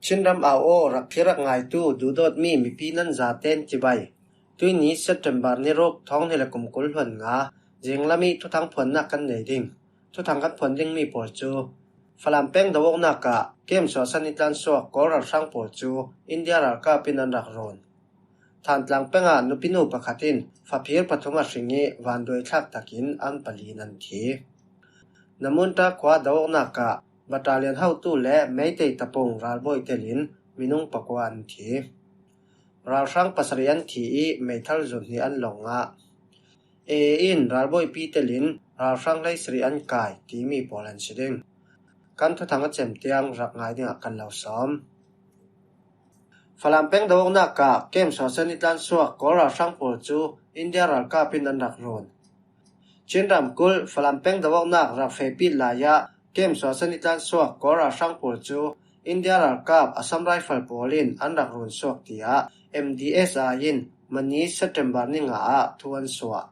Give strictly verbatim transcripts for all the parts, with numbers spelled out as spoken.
Chinram au aw rak thlir rak ngaitu duhdawtmi mipi nan zaten cibai. Tuini September ni ruk thawng hnih le kum kul hluan nga zinglam ih thuthang phuannak kan nei ding. Thuthang kan phuan dingmi pawl cu Falam peng do awknak ah kem suahsan ih tlansuak Kawl ralhrang pawl cu India ralkap in an rak run. Thantlang peng ah nupinu pakhat in faphir pathum a hring ih vanduai thlak takin an pali in an thi. Namunta khua do awknak ah battalion hotu le Meitei tapung ralbawi telin minung pakua an thi. Ralhrang pasarih an thi ih meithal zun hnih an lawng ah A A in ralbawipi telin ralhrang hleisarih an kai timi pawl an si ding. Kan thuthang a cem tiang rak ngai dingah kan lo sawm. Falam peng do awknak ah kem suahsan ih tlansuak Kawl ralhrang pawl cu India ralkap in an rak run. Chin ramkulh Falam peng do awknak rak fehpit lai ah kem suahsan ih tlansuak Kawl ralhrang pawl cu India ralkap Assam Rifle pawl in an rak run suak, tiah M D S I in mani September ni nga ah thu an suah.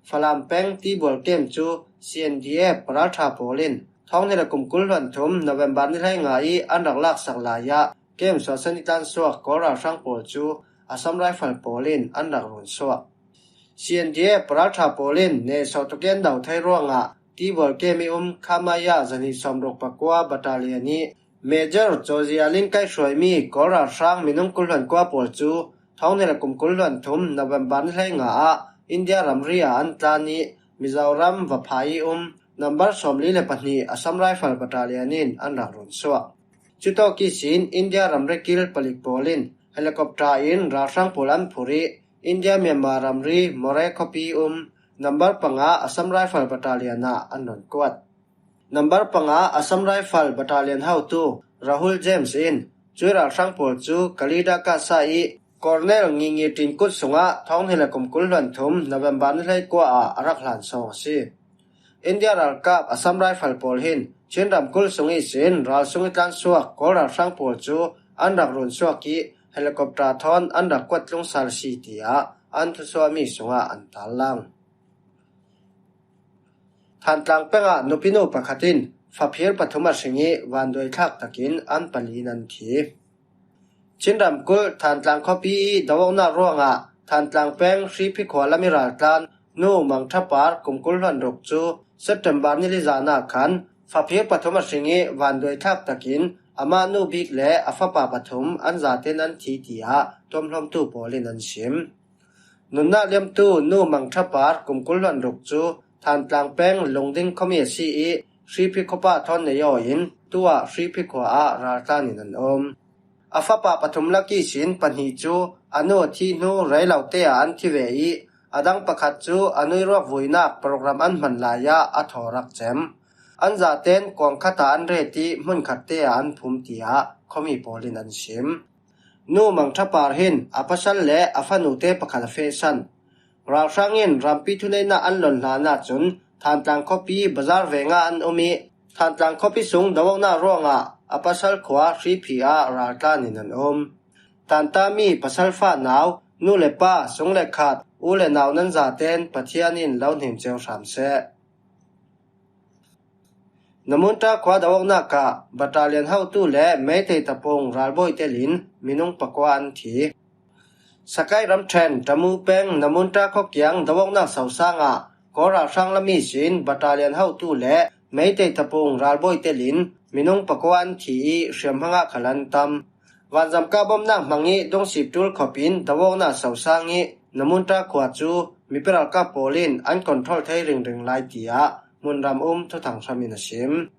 Falam peng tibual kem cu C N D F paralṭha pawl in thawng hnih le kum kul hluan thum November ni hleinga ih an rak laksak lai ah kem suahsan ih tlansuak Kawl ralhrang pawl cu Assam Rifle pawl in an rak run suak. C N D F paralṭha pawl in nehsawh tuk ih an do thei ruangah tibual kem ih um Khamaya zahnih sawmruk pakua battalion ih Major Cozia Lin kaihhruaimi Kawl ralhrang minung kul hluan kua pawl cu thawng hnih le kum kul hluan thum November ni hleinga ah India ramri ah an tlan ih Mizoram Vapha ih um nambar sawmli le pahnih Assam Rifle battalion in an rak run suak. Cutawk ihsin India ramri kil palik pawl in helicopter in ralhrang pawl an phurh ih India Myanmar ramri Moreh khuapi um nambar panga Assam Rifle battalion ah an run kuat. Nambar panga Assam Rifle battalion hotu Rahul James in cuih ralhrang pawl cu Kalida Kasa ih Colonel Ngingi Tin kut sungah thawng hnih le kum kul hluan thum November ni hleikua ah a rak hlan sawng a si. India ralkap Assam Rifle pawl hin Chin ramkulh sung ihsin ralsung ih tlansuak Kawl ralhrang pawl cu an rak run suak ih helicopter thawn an rak kuat tlung sal a si, tiah an thusuahmi sungah an tarlang. Thantlang pengah nupinu pakhat in faphir pathum a hring ih vanduai thlak takin an pali in an thi. Chin ramkulh Thantlang khuapi ih do awknak ruangah Thantlang peng Hriphi khua lam ih raltlan Nu Mang Ṭha Par kum kul hluan ruk cu September ni li zan ah khan faphir pathum a hring ih vanduai thlak takin amah nu bik le a fapa pathum an zaten an thi, tiah tuamhlawmtu pawl in an sim. Nunnak liamtu Nu Mang Ṭha Par kum kul hluan ruk cu Thantlang peng Lungding khuami a si ih Hriphi khuapa thawn nei aw in tu ah Hriphi khua ah raltlan in an um. A fapa pathum lak ihsin pahnih cu a nu a thih hnu rei lo te ah an thi ve ih a dang pakhat cu a nu ih ruak vuinak program an hman lai ah a thaw rak cem. An zaten kuang khat ah an ret ih hmun khat te ah an phum, tiah khuami pawl in an sim. Nu Mang Ṭha Par hin a pasal le a fanu te pakhat a fehsan. Ralhrang in rampi thuneihnak an lon hlan ahcun Thantlang khuapi bazar vengah an um ih Thantlang khuapi sung do awknak ruangah a pasal khua Hriphi ah raltlan in an um. Tantami pasal fa nau, nu le pa, sung le khat, u le nau nan zaten Pathian in lo hnem cio hram seh. Namunta khua do awknak ah battalion hotu le Meitei tapung ralbawi telin minung pakua an thi. Sakai ramṭhen Tamu peng Namunta khuakiang do awknak sosang ah Kawl ralhrang lam ihsin battalion hotu le Meitei tapung ralbawi telin minung pakua an thi ih hriamhmang ah khal an tam. Vanzamkah bomnak hmang ih Dungsip ṭul khawp in do awknak sosang ih Namunta khua cu mipi ralkap pawl in an control thei ringring lai, tiah hmunram um thuthang hram in a sim.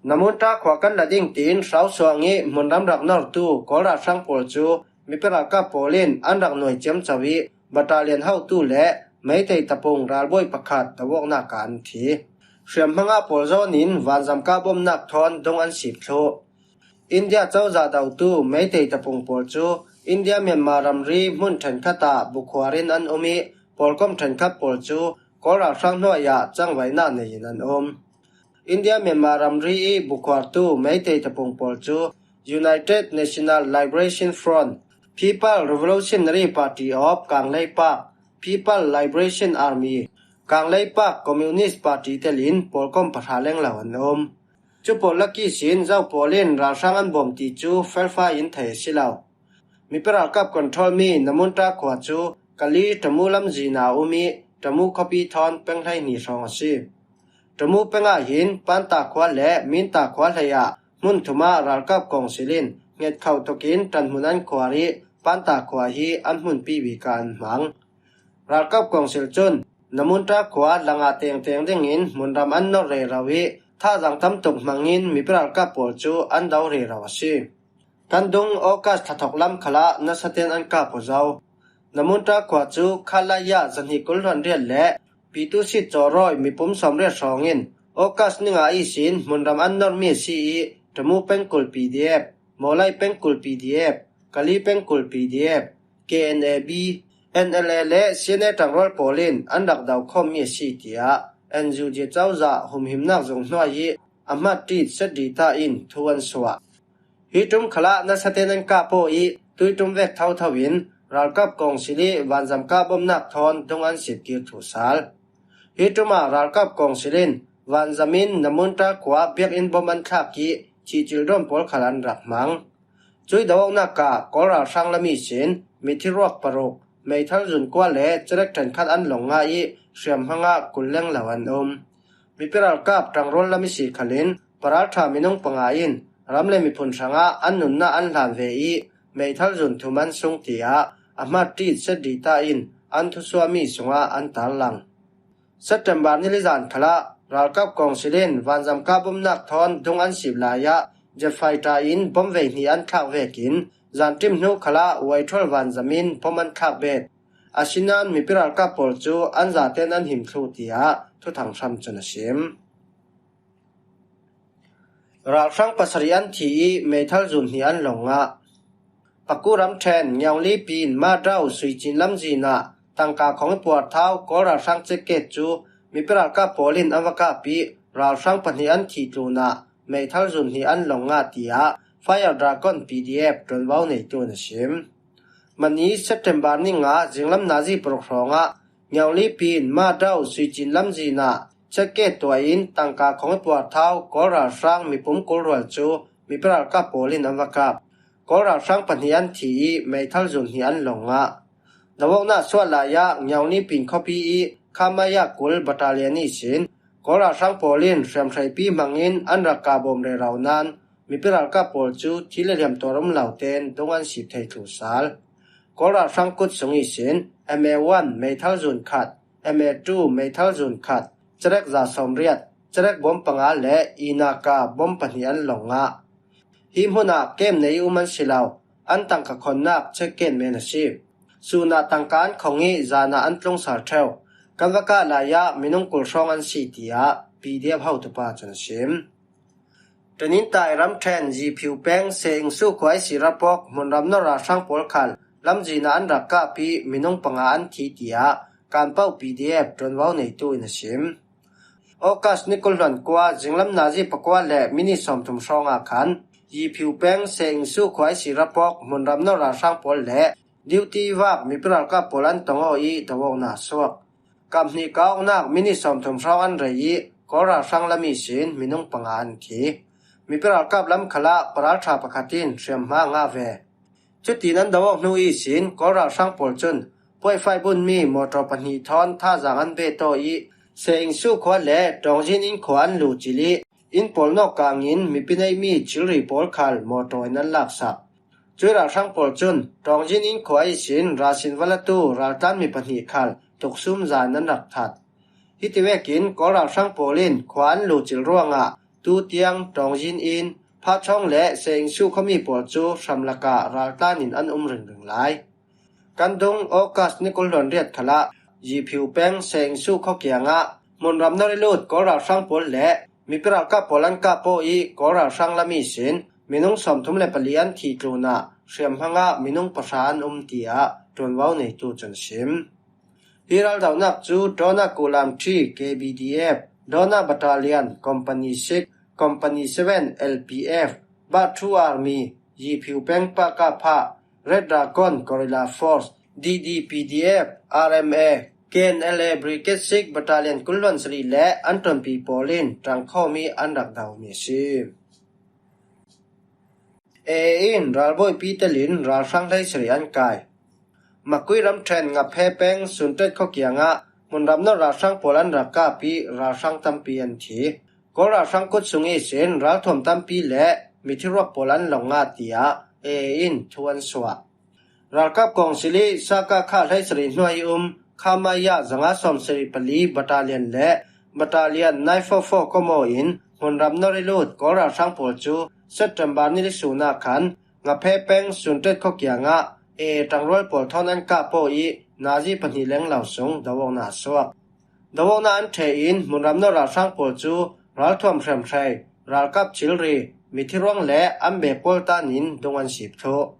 Namunta khua kan la ding tiin hrosuang ih hmunram rak nortu Kawl ralhrang pawl cu mipi ralkap pawl in an rak nuai ciamco ih battalion hotu le Meitei tapung ralbawi pakhat do awknak ah an thi. Hriamhmang ah pawl zawn in vanzamkah bomnak thawn dung an sip thluh. India cozah dotu Meitei tapung pawl cu India Myanmar ramri hmun ṭhenkhat ah bukhuar in an um ih pawlkom ṭhenkhat pawl cu Kawl ralhrang hnuai ah cangvaihnak nei in an um. India Myanmar ramri ih bukhuartu Meitei tapung pawl cu United National Liberation Front, People Revolutionary Party of Kanglei Park, People Liberation Army, Kanglei Park Communist Party telin pawlkom pahra lenglo an um. Cu pawl lak ihsin Zo pawl in ralhrang an bawm ti cu felfai in thei a si lo. Mipi ralkap control mi Namunta khua cu Kali Tamu lamzin ah a um ih, Tamu khuapi thawn peng hleihnih hrawng a si. Tamu peng ah hin Panta khua le Minta khua hlei ah hmun thum ah ralkap kawngsil in hngetkhoh tuk in ṭanhmun an khuar ih, Panta khua hi an hmunpi bik ah an hmang. Ralkap kawngsil cun Namunta khua langah tengteng dingin hmunram an nor rero ih, thazaang tam tuk hmangin mipi ralkap pawl cu an do rero a si. Kan dung August thla thawk lam khalah nasa tein an kap aw zo. Namunta khua cu khalaya zahnih kul hluan riat le Pitusit Cawrawi mipum sawmriat hrawng in August ni nga ihsin hmunram an normi a si ih, Tamu pengkul P D F, Mawlai pengkul P D F, Kali pengkul P D F, K N A B, N L A le C N A ṭangrual pawl in an rak do khawmmi a si, tiah N U G cozah humhimnak zung hnuai ih Amarjit Shetty ta in thu an suah. Hi ṭum khalah nasa tein an kap aw ih, tui ṭum vek thotho in ralkap kawngsil ih vanzam kah bomnak thawn dung an sip kir thlu sal. Hi ṭum ah ralkap kawngsil in vanzam in Namunta khua biakinn bom an thlak ih, cihcil dawn pawl khal an rak hmang. Cui do awknak ah Kawl ralhrang lam ihsin mithi ruak paruk, meithal zun kua le cerek ṭhenkhat an long ngah ih, hriamhmang ah kul lenglo an um. Mipi ralkap ṭangrual lam ihsi khalin paralṭha minung panga in ram le miphun hrangah an nunnak an hlan ve ih, meithal zun thum an sung, tiah Amarjit Shetty ta in an thusuahmi sungah an tarlang. September ni lizan khalah ralkap kawngsil in vanzam kah bomnak thawn dung an sip lai ah jet fighter in bom vei hnih an thlak vekin, zanṭim hnu khalah Waithol vanzam in bom an thlak bet. Asinain mipi ralkap pawl cu an zatein an him thluh, tiah Thuthang Hram cun a sim. Ralhrang pasarih an thi ih meithal zun hnih an long ngah. Paku ramṭhen Ngiaungli pin Madau Suicin lamzin ah tangka khong ih puarthau Kawl ralhrang check gate cu mipi ralkap pawl in an va kap ih, ralhrang pahnih an thih tlunah meithal zun hnih an long ngah, tiah Fire Dragon P D F ṭuanvo neitu in a sim. Mani September ni nga zinglam nazi paruk hrawngah Ngiaungli pin Madau Suicin lamzin ah check gate tuah in tangka khong ih puarthau Kawl ralhrang mipum kul rual cu mipi ralkap pawl in an va kap. Kawl ralhrang pahnih an thi ih meithal zun hnih an long ngah. Do awknak suah lai ah Ngiaungli pin khuapi ih Khamaya kul battalion ihsin Kawl ralhrang pawl in hriamhreipi hmangin an rak kah bawm rero nain mipi ralkap pawl cu thi le liam tuar um lo tein dung an sip thei thlu sal. Kawl ralhrang kut sung ihsin M A one meithal zun khat, M A two meithal zun khat, cerek za sawmriat, cerek bawm panga le Inaka bawm pahnih an long ngah. Hi hmun ah kem nei um an si lo, an tangka khonnak check gate men a si. Sun ah tangka an khong ih zan ah an tlung sal ṭheu. Kan va kah lai ah minung kul hrawng an si, tiah P D F hotupa cun a sim. Ṭenintai ramṭhen Ziphiu peng Seingsu khua ihsi rapawk hmunram nor ralhrang pawl khal lamzin ah an rak kap ih minung panga an thi, tiah Kanpoh P D F ṭuanvo neitu in a sim. August ni kul hluan kua zinglam nazi pakua le minit sawmthum hrawngah khan Ziphiu peng Seingsu khua ihsi rapawk hmunram nor ralhrang pawl le duty vak mipi ralkap pawl an tong aw ih do awknak a suak. Kap hnih kah awknak minit sawmthum hrawng an rei ih Kawl ralhrang lam ihsin minung panga an thi. Mipi ralkap lam khalah paralṭha pakhat in hriamhma a ngah ve. Cutin an do awk hnu ihsin Kawl ralhrang pawl cun puaifai bunmi mawṭaw pahnih thawn thazaang an bet aw ih Seingsu khua le Ṭawngjin inn khua an luhcilh ih inn pawl nawk kangin mipi neihmi thilri pawl khal mawṭaw in an laksak. Cui ralhrang pawl cun Ṭawngjin inn khua ihsin ralsin va latu raltlanmi pahnih khal tuksum zan an rak that. Hiti vekin Kawl ralhrang pawl in khua an luhcilh ruangah tutiang Ṭawngjin inn, Phahchawng le Seingsu khuami pawl cu hram lakah raltlan in an um ringring lai. Kan dung August ni kul hluan riat khalah Ziphiu peng Seingsu khua kiangah hmunram nor ih lut Kawl ralhrang pawl le mipi ralkap pawl an kap aw ih Kawl ralhrang lam ihsin minung sawmthum le pali an thih tlunah hriamhmang ah minung pahra an um, tiah ṭuanvo neitu cun a sim. Hi raldohnak cu Dawna Kulam Ṭhi K B D F, Dawna Battalion, Company six, Company seven L P F, Bathu Army, Ziphiu peng Pakapha, Red Dragon Guerrilla Force, D D P D F, R M A, K N L A Brigade six Battalion kul hluan sarih le an ṭawnpi pawl in ṭangkhawm i an rak do mi a si. A A in ralbawipi telin ralhrang hleisarih an kai. Makui ramṭhen Ngaphe peng Suntet khaw kiangah hmunram nawr ralhrang pawl an rak kap i ralhrang tampi an thi. Kawl ralhrang kut sung ihsin ralthuam tampi le mithi ruak pawl an lawng ngah, tiah A A in thu an suah. Ralkap kawngsil i Sakakha hleisarih hnuai i um Khamaya zanga sawmsarih pali Battalion le Battalion nine four four Komo in hmunram nawr i lut Kawl ralhrang pawl cu September ni li sun ah khan Ngaphe peng Suntet khaw kiangah A A ṭangrual pawl thawn an kap aw i nazi pahnih lenglo sung do awknak a suak. Do awknak an ṭheh in hmunram nawr ralhrang pawl cu ralthuam hremhrei, ralkap thilri, mithi ruang le an bek pawl tan in dung an sip thluh.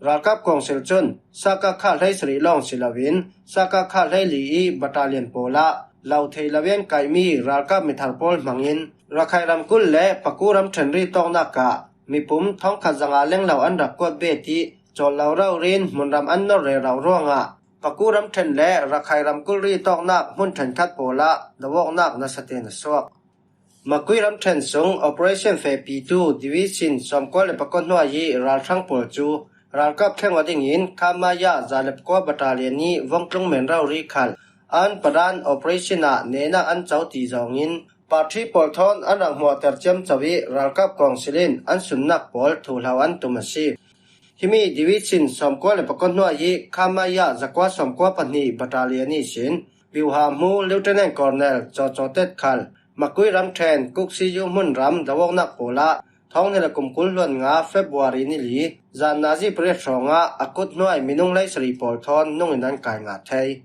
Ralkap kawngsil cun Sakakha hleisarih lawng si loin Sakakha hleili i battalion pawl ah lo thei lo i an kaihmi ralkap mithar pawl hmangin Rakhai ramkulh le Paku ramṭhen ri tawknak ah mipum thawngkhat zanga lenglo an rak kuat bet i cawl lo rori in hmunram an nawr rero ruangah Paku ramṭhen le Rakhai ramkulh ri tawknak hmun ṭhenkhat pawl ah do awknak nasa tein a suak. Makui ramṭhen sung operation fehpitu Division sawmkua le pakua hnuai i ralhrang pawl cu ralkap thleng aw dingin Khamaya za le pakua battalion i vawngtlung men rori khal an padan operation ah nehnak an co ti zawngin parṭhi pawl thawn an rak hmuahter ciamco i ralkap kawngsil in an sunnak pawl thuhlo an tum a si. Himi Division sawmkua le pakua hnuai i Khamaya zakua sawmkua pahnih battalion ihsin biuha hmu Lieutenant Colonel Caw Caw Tet khal Makui ramṭhen Kuk C U hmunram do awknak pawl ah thawng hnih le kum kul hluan nga February ni li zan nazi pariat hrawngah a kut hnuai minung hleisarih pawl thawn nung in an kai ngah thei.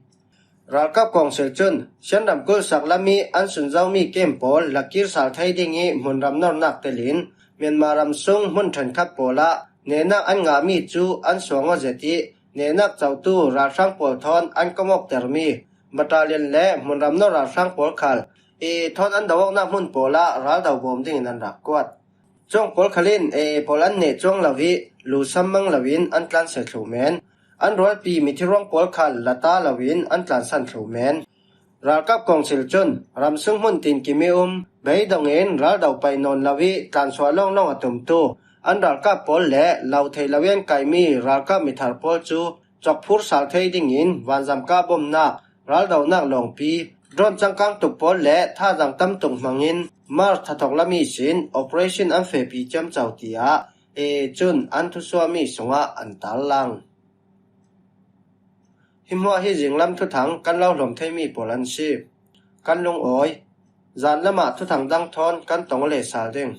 Ralkap kawngsil cun Shan ramkulh sak lam i an sun zomi kem pawl lakir sal thei ding i hmunram nornak telin Myanmar ram sung hmun ṭhenkhat pawl ah nehnak an ngahmi cu an suang aw zet i nehnak cotu ralhrang pawl thawn an kom awktermi battalion le hmunram nor ralhrang pawl khal A A thawn an do awknak hmun pawl ah raldo bawm dingin an rak kuat. Cuang pawl khal in A A pawl an neh cuang lo i lusam mang loin an tlansia thluh men. An rualpi mithi ruang pawl khal la ta loin an tlansan thluh men. Ralkap kawngsil cun ramsung hmun tinkim i um, beidong in raldo pai nawn lo i tlansuah lawnglawng a tumtu an ralkap pawl le lo thei lo i an kaihmi ralkap mithar pawl cu cawkphur sal thei dingin vanzam kah bawmnak, raldonak lawngpi, drone cangkang tuk pawl le thazaang tam tuk hmangin March thathawk lam ihsin operation an fehpi ciamco, tiah A A cun an thusuahmi sungah an tarlang. Hi hmuah hi zinglam thuthang kan lo hlawm theimi pawl an si. Kan lungawi. Zan lamah thuthang dang thawn kan tong le sal ding.